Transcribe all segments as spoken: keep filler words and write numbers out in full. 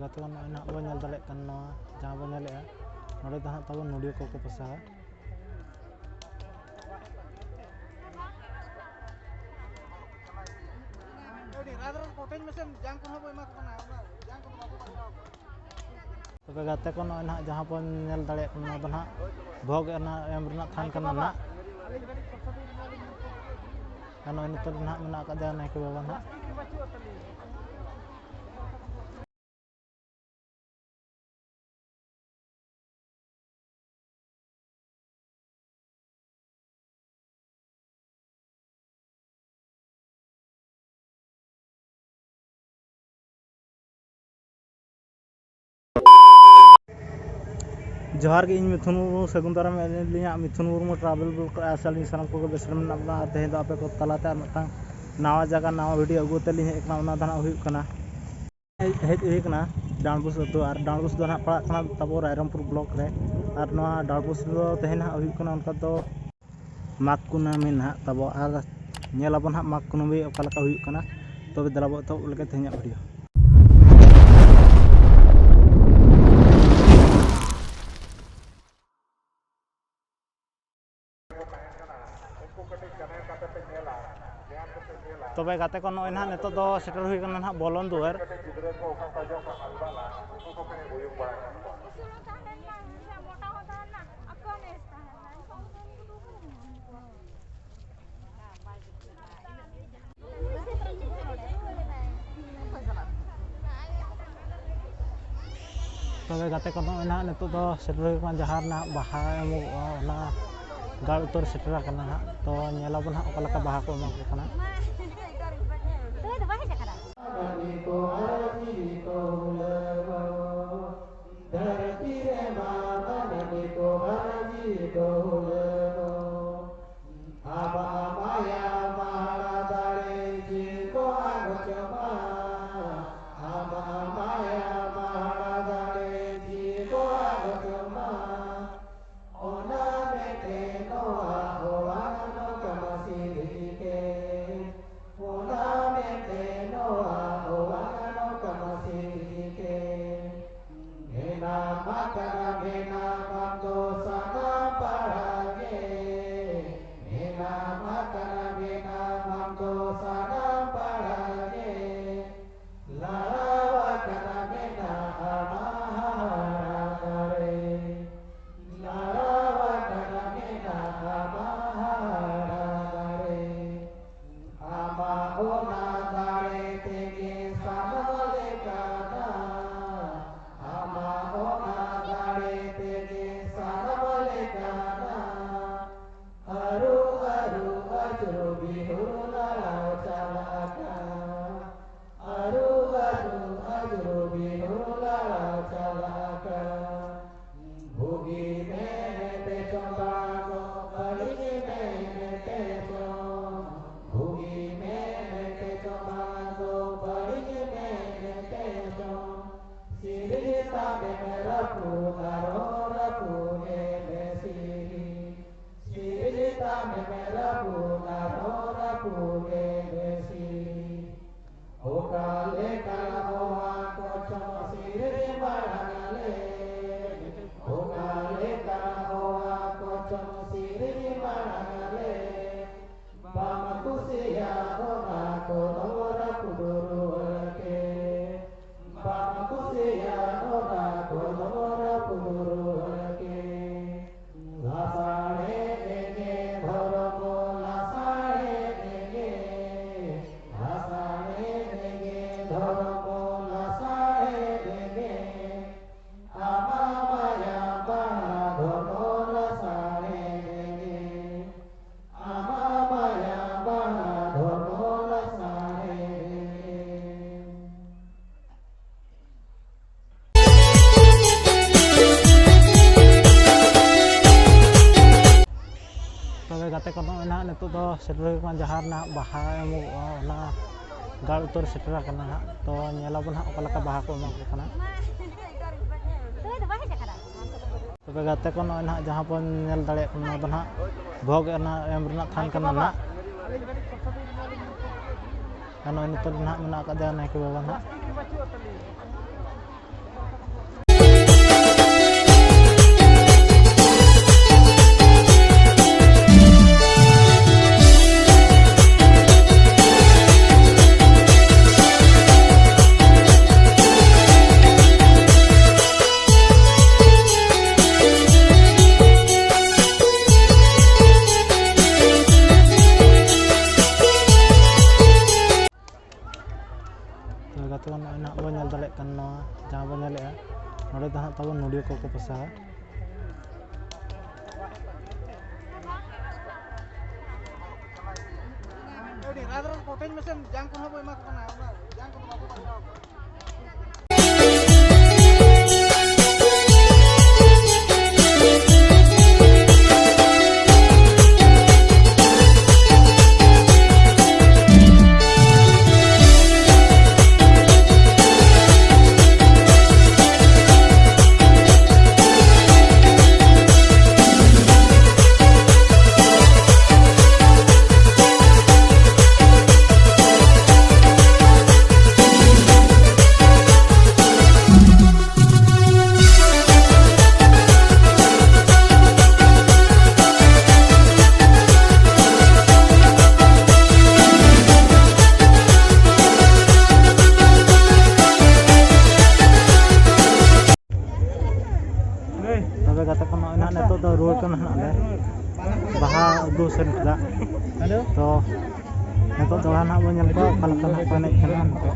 ᱜᱟᱛᱮ ᱠᱚ, ᱱᱚᱜᱼᱚᱭ ᱱᱟᱦᱟᱜ ᱵᱚᱱ ᱧᱮᱞ ᱫᱟᱲᱮᱭᱟᱜ ᱠᱟᱱ, ᱱᱚᱣᱟ ᱡᱟᱦᱟᱸ ᱵᱚᱱ ᱧᱮᱞᱮᱫᱼᱟ, ᱱᱚᱰᱮ ᱫᱚ ᱦᱟᱸᱜ ᱛᱟᱵᱚᱱ ᱱᱚᱰᱤᱭᱟᱹ ᱠᱚᱠᱚ ᱯᱚᱥᱟᱜᱟ᱾ ᱛᱚᱵᱮ ᱜᱟᱛᱮ ᱠᱚ, ᱱᱚᱜᱼᱚᱭ ᱱᱟᱦᱟᱜ ᱡᱟᱦᱟᱸ ᱵᱚᱱ ᱧᱮᱞ ᱫᱟᱲᱮᱭᱟᱜ ᱠᱟᱱᱟ, ᱱᱚᱣᱟ ᱫᱚ ᱱᱟᱦᱟᱜ ᱵᱷᱳᱜᱽ ᱮᱱᱟ ᱮᱢ ᱨᱮᱱᱟᱜ ᱛᱷᱟᱱ ᱠᱟᱱᱟ ᱱᱟᱦᱟᱜ᱾ ᱟᱨ ᱱᱚᱜᱼᱚᱭ ᱱᱤᱛᱚᱜ ᱫᱚ ᱱᱟᱦᱟᱜ ᱢᱮᱱᱟᱜ ᱟᱠᱟᱫᱮᱭᱟ ᱱᱟᱭᱠᱮ ᱵᱟᱵᱟ ᱱᱟᱦᱟᱜ᱾ ᱡᱚᱦᱟᱨ ᱜᱮ, ᱤᱧ ᱢᱤᱛᱷᱩᱱ ᱢᱩᱨᱢᱩ, ᱥᱟᱹᱜᱩᱱ ᱫᱟᱨᱟᱢ ᱮᱫ ᱞᱤᱧᱟ ᱢᱤᱛᱷᱩᱱ ᱢᱩᱨᱢᱩ ᱴᱨᱟᱵᱷᱮᱞ ᱵᱞᱚᱜᱽ ᱨᱮ᱾ ᱟᱥᱟ ᱟᱹᱞᱤᱧ ᱥᱟᱱᱟᱢ ᱠᱚᱜᱮ ᱵᱮᱥ ᱨᱮ ᱢᱮᱱᱟᱜ ᱵᱚᱱᱟ᱾ ᱟᱨ ᱛᱮᱦᱮᱧ ᱫᱚ ᱟᱯᱮ ᱠᱚ ᱛᱟᱞᱟᱛᱮ ᱟᱨ ᱢᱤᱫᱴᱟᱝ ᱱᱟᱣᱟ ᱡᱟᱭᱜᱟ, ᱱᱟᱣᱟ ᱵᱷᱤᱰᱤᱭᱳ ᱟᱹᱜᱩ ᱠᱟᱛᱮ ᱞᱤᱧ ᱦᱮᱡ ᱟᱠᱟᱱᱟ᱾ ᱚᱱᱟ ᱫᱚ ᱱᱟᱜ ᱦᱩᱭᱩᱜ ᱠᱟᱱᱟ, ᱦᱮᱡ, ᱦᱮᱡ ᱦᱩᱭ ᱠᱟᱱᱟ ᱰᱟᱸᱰᱵᱳᱥ ᱟᱹᱛᱩ᱾ ᱟᱨ ᱰᱟᱸᱰᱵᱳᱥ ᱫᱚ ᱱᱟᱜ ᱯᱟᱲᱟᱜ ᱠᱟᱱᱟ ᱛᱟᱵᱚ ᱨᱟᱭᱨᱚᱝᱯᱩᱨ ᱵᱞᱚᱠ ᱨᱮ᱾ ᱟᱨ ᱱᱚᱣᱟ ᱰᱟᱸᱰᱵᱳᱥ ᱨᱮᱫᱚ ᱛᱮᱦᱮᱧ ᱱᱟᱜ ᱦᱩᱭᱩᱜ ᱠᱟᱱᱟ ᱚᱱᱠᱟ ᱫᱚ ᱢᱟᱜᱽ ᱠᱩᱱᱟᱹᱢᱤ ᱱᱟᱦᱟᱜ ᱛᱟᱵᱚ, ᱟᱨ ᱧᱮᱞ ᱟᱵᱚᱱ ᱦᱟᱸᱜ ᱢᱟᱜᱽ ᱠᱩᱱᱟᱹᱢᱤ ᱚᱠᱟ ᱞᱮᱠᱟ ᱦᱩᱭᱩᱜ ᱠᱟᱱᱟ᱾ ᱛᱚᱵᱮ ᱫᱮᱞᱟ ᱵᱚ ᱮᱛᱚᱦᱚᱵ ᱞᱮᱜᱮ ᱛᱮᱦᱮᱧᱟᱜ ᱵᱷᱤᱰᱤᱭᱳ᱾ ᱛᱚᱵᱮ ᱜᱟᱛᱮ ᱠᱚ, ᱱᱚᱜᱼᱚᱭ ᱱᱟᱦᱟᱜ ᱱᱤᱛᱚᱜ ᱫᱚ ᱥᱮᱴᱮᱨ ᱦᱩᱭ ᱠᱟᱱᱟ ᱱᱟᱦᱟᱜ ᱵᱚᱞᱚᱱ ᱫᱩᱣᱟᱹᱨ᱾ ᱛᱚᱵᱮ ᱜᱟᱛᱮ ᱠᱚ, ᱱᱚᱜᱼᱚᱭ ᱱᱟᱦᱟᱜ ᱱᱤᱛᱚᱜ ᱫᱚ ᱥᱮᱴᱮᱨ ᱦᱩᱭ ᱠᱟᱱᱟ ᱡᱟᱦᱟᱸ ᱨᱮ ᱱᱟᱦᱟᱜ ᱵᱟᱦᱟ ᱮᱢᱚᱜᱚᱜᱼᱟ, ᱚᱱᱟ ᱜᱟᱲ ᱩᱛᱟᱹᱨ ᱥᱮᱴᱮᱨ ᱟᱠᱟᱱᱟ ᱱᱟᱦᱟᱜ᱾ ᱛᱚ ᱧᱮᱞ ᱟᱵᱚᱱ ᱱᱟᱦᱟᱜ ᱚᱠᱟ ᱞᱮᱠᱟ ᱵᱟᱦᱟ ᱠᱚ ᱮᱢᱟ ᱠᱚ ᱠᱟᱱᱟ᱾ ᱫᱷᱟᱹᱨᱛᱤ ᱨᱮ ᱢᱟ ᱢᱟᱹᱱᱢᱤ ᱠᱚ ᱟᱨ ᱡᱤᱣᱤ ᱠᱚ ᱦᱩᱞᱟᱹᱝᱚᱜ᱾ ᱟᱢᱟᱜ ᱢᱟᱭᱟ ᱢᱟᱦᱟᱲᱟ ᱫᱟᱲᱮ ᱡᱤᱣᱤ ᱠᱚ ᱟᱜᱚᱪᱚᱜ ᱢᱟ᱾ ᱟᱢᱟᱜ ᱢᱟᱭᱟ ᱢᱟᱦᱟᱲᱟ ᱫᱟᱲᱮ ᱡᱤᱣᱤ ᱠᱚ ᱟᱜᱚᱪᱚᱜ ᱢᱟ᱾ ᱚᱱᱟ ᱢᱮᱱᱛᱮ ᱱᱚᱣᱟ ᱚᱣᱟᱱ ᱱᱚᱝᱠᱟ ᱢᱟᱹᱥᱤ ᱞᱟᱹᱜᱤᱫ ᱛᱮ᱾ ᱚᱱᱟ ᱢᱮᱱᱛᱮ ᱱᱚᱣᱟ ᱚᱣᱟᱱ ᱨᱟᱹᱯᱩᱫ ᱟᱨᱦᱚᱸ ᱨᱟᱹᱯᱩᱫ ᱮ ᱵᱮᱥᱤ᱾ ᱥᱤᱨᱡᱤᱛᱟ ᱢᱮᱢᱮ ᱨᱟᱹᱯᱩᱫ ᱟᱨᱦᱚᱸ ᱨᱟᱹᱯᱩᱫ ᱮ ᱵᱮᱥᱤ᱾ ᱚᱠᱟ ᱞᱮᱠᱟ ᱱᱚᱣᱟ ᱠᱚᱪᱚ ᱥᱤᱨᱡᱤ ᱢᱟᱲᱟᱝ ᱞᱮ᱾ ᱚᱠᱟ ᱞᱮᱠᱟ ᱱᱚᱣᱟ ᱠᱚᱪᱚ ᱥᱤᱨᱡᱤ ᱢᱟᱲᱟᱝ ᱞᱮ᱾ ᱵᱟᱢ ᱠᱩᱥᱤᱭᱟᱜ ᱚᱱᱟ ᱠᱚᱫᱚ ᱨᱟᱹᱯᱩᱫ ᱨᱩᱣᱟᱹᱲ ᱠᱮ᱾ ᱵᱟᱢ ᱠᱩᱥᱤᱭᱟᱜ ᱚᱱᱟ ᱠᱚᱫᱚ ᱨᱟᱹᱯᱩᱫ ᱨᱩᱣᱟᱹᱲ ᱠᱮ᱾ ᱞᱟᱥᱟᱲᱦᱮᱫ ᱜᱮ ᱫᱷᱚᱨᱚᱢ ᱞᱟᱥᱟᱲᱦᱮᱫ ᱜᱮ᱾ ᱞᱟᱥᱟᱲᱦᱮᱫ ᱜᱮ ᱫᱷᱚᱨᱚᱢ ᱞᱟᱥᱟᱲᱦᱮᱫ ᱜᱮ᱾ ᱟᱢᱟᱜ ᱢᱟᱭᱟ ᱵᱟᱦᱟ ᱫᱷᱚᱨᱚᱢ ᱞᱟᱥᱟᱲᱦᱮᱫ ᱜᱮ᱾ ᱟᱢᱟᱜ ᱢᱟᱭᱟ ᱵᱟᱦᱟ ᱫᱷᱚᱨᱚᱢ ᱞᱟᱥᱟᱲᱦᱮᱫ ᱜᱮ᱾ ᱛᱚᱵᱮ ᱜᱟᱛᱮ ᱠᱚ, ᱱᱚᱜᱼᱚᱭ ᱱᱟᱦᱟᱜ ᱱᱤᱛᱚᱜ ᱫᱚ ᱥᱮᱴᱮᱨ ᱦᱩᱭ ᱠᱟᱱᱟ ᱡᱟᱦᱟᱸ ᱨᱮᱱᱟᱜ ᱵᱟᱦᱟ ᱮᱢᱚᱜᱚᱜᱼᱟ, ᱚᱱᱟ ᱜᱟᱲ ᱩᱛᱟᱹᱨ ᱥᱮᱴᱮᱨ ᱟᱠᱟᱱᱟ ᱱᱟᱦᱟᱜ᱾ ᱛᱚ ᱧᱮᱞ ᱟᱵᱚᱱ ᱱᱟᱦᱟᱜ ᱚᱠᱟ ᱞᱮᱠᱟ ᱵᱟᱦᱟ ᱠᱚ ᱮᱢᱟ ᱠᱚ ᱠᱟᱱᱟ᱾ ᱛᱚᱵᱮ ᱜᱟᱛᱮ ᱠᱚ, ᱱᱚᱜᱼᱚᱭ ᱱᱟᱦᱟᱜ ᱡᱟᱦᱟᱸ ᱵᱚᱱ ᱧᱮᱞ ᱫᱟᱲᱮᱭᱟᱜ ᱠᱟᱱᱟ, ᱱᱚᱣᱟ ᱫᱚ ᱱᱟᱦᱟᱜ ᱵᱷᱳᱜᱽ ᱮᱱᱟ ᱮᱢ ᱨᱮᱱᱟᱜ ᱛᱷᱟᱱ ᱠᱟᱱᱟ ᱱᱟᱦᱟᱜ᱾ ᱟᱨ ᱱᱚᱜᱼᱚᱭ ᱱᱤᱛᱚᱜ ᱫᱚ ᱱᱟᱦᱟᱜ ᱢᱮᱱᱟᱜ ᱟᱠᱟᱫᱮᱭᱟ ᱱᱟᱭᱠᱮ ᱵᱟᱵᱟ ᱱᱟᱦᱟᱜ᱾ ᱛᱚ ᱜᱟᱛᱮ ᱠᱚ, ᱱᱚᱜᱼᱚᱭ ᱱᱟᱦᱟᱜ ᱵᱚᱱ ᱧᱮᱞ ᱫᱟᱲᱮᱭᱟᱜ ᱠᱟᱱ, ᱱᱚᱣᱟ ᱡᱟᱦᱟᱸ ᱵᱚᱱ ᱧᱮᱞᱮᱫᱼᱟ, ᱱᱚᱸᱰᱮ ᱫᱚ ᱦᱟᱸᱜ ᱛᱟᱵᱚᱱ ᱱᱚᱰᱤᱭᱟᱹ ᱠᱚᱠᱚ ᱯᱚᱥᱟᱜᱼᱟ᱾ ᱟᱹᱰᱤ ᱨᱟᱛ ᱨᱮ ᱠᱚᱴᱮᱡ ᱢᱮᱥᱮ ᱡᱟᱝ ᱠᱚᱦᱚᱸ ᱵᱚ ᱮᱢᱟ ᱠᱚ ᱠᱟᱱᱟ, ᱚᱱᱟ ᱡᱟᱝ ᱠᱚᱫᱚ ᱵᱟᱵᱚ ᱵᱟᱧᱪᱟᱣ ᱠᱚᱣᱟ᱾ ᱨᱩᱣᱟᱹᱲ ᱠᱟᱱᱟ ᱦᱟᱸᱜ ᱞᱮ ᱵᱟᱦᱟ ᱟᱹᱜᱩ ᱥᱮᱱ ᱠᱷᱚᱱᱟᱜ᱾ ᱛᱚ ᱱᱤᱛᱚᱜ ᱫᱚᱲᱦᱟ ᱱᱟᱦᱟᱜ ᱵᱚᱱ ᱧᱮᱞ ᱠᱚᱣᱟ ᱚᱠᱟ ᱞᱮᱠᱟ ᱱᱟᱦᱟᱜ ᱠᱚ ᱮᱱᱮᱡ ᱠᱟᱱᱟ ᱱᱤᱛᱚᱜ᱾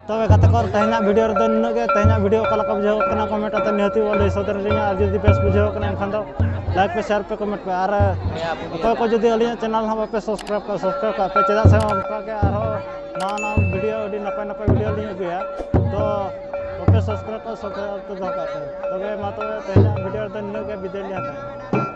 ᱛᱚᱵᱮ ᱜᱟᱛᱮ ᱠᱚ, ᱛᱮᱦᱮᱧᱟᱜ video ᱨᱮᱫᱚ ᱱᱤᱱᱟᱹᱜ ᱜᱮ᱾ ᱛᱮᱦᱮᱧᱟᱜ video ᱚᱠᱟ ᱞᱮᱠᱟ ᱵᱩᱡᱷᱟᱹᱣ ᱠᱟᱱᱟ, comment ᱟᱛᱮ ᱱᱤᱦᱟᱹᱛ ᱜᱮ ᱞᱟᱹᱭ ᱥᱚᱫᱚᱨ ᱟᱹᱞᱤᱧᱟ᱾ ᱟᱨ ᱡᱩᱫᱤ ᱵᱮᱥ ᱵᱩᱡᱷᱟᱹᱣ ᱠᱟᱱᱟ, ᱮᱱᱠᱷᱟᱱ ᱫᱚ like ᱯᱮ, share ᱯᱮ, comment ᱯᱮ᱾ ᱟᱨ ᱚᱠᱚᱭ ᱠᱚ ᱡᱩᱫᱤ ᱟᱹᱞᱤᱧᱟᱜ channel ᱦᱚᱸ ᱵᱟᱯᱮ subscribe ᱠᱟᱜᱼᱟ, subscribe ᱠᱟᱜ ᱯᱮ᱾ ᱪᱮᱫᱟᱜ ᱥᱮ ᱚᱱᱠᱟ ᱜᱮ ᱟᱨᱦᱚᱸ ᱱᱟᱣᱟ ᱱᱟᱣᱟ video, ᱟᱹᱰᱤ ᱱᱟᱯᱟᱭ ᱱᱟᱯᱟᱭ video ᱞᱤᱧ ᱟᱹᱜᱩᱭᱟ᱾ ᱛᱚ ᱵᱟᱯᱮ subscribe ᱠᱟᱜᱼᱟ, subscribe ᱛᱮ ᱫᱚᱦᱚ ᱠᱟᱜ ᱯᱮ᱾ ᱛᱚᱵᱮ ᱢᱟ ᱛᱚᱵᱮ ᱛᱮᱦᱮᱧᱟᱜ video ᱨᱮᱫᱚ ᱱᱤᱱᱟᱹᱜ ᱜᱮ, ᱵᱤᱫᱟᱹᱭ ᱞᱤᱧ ᱦᱟᱛᱟᱣᱟ᱾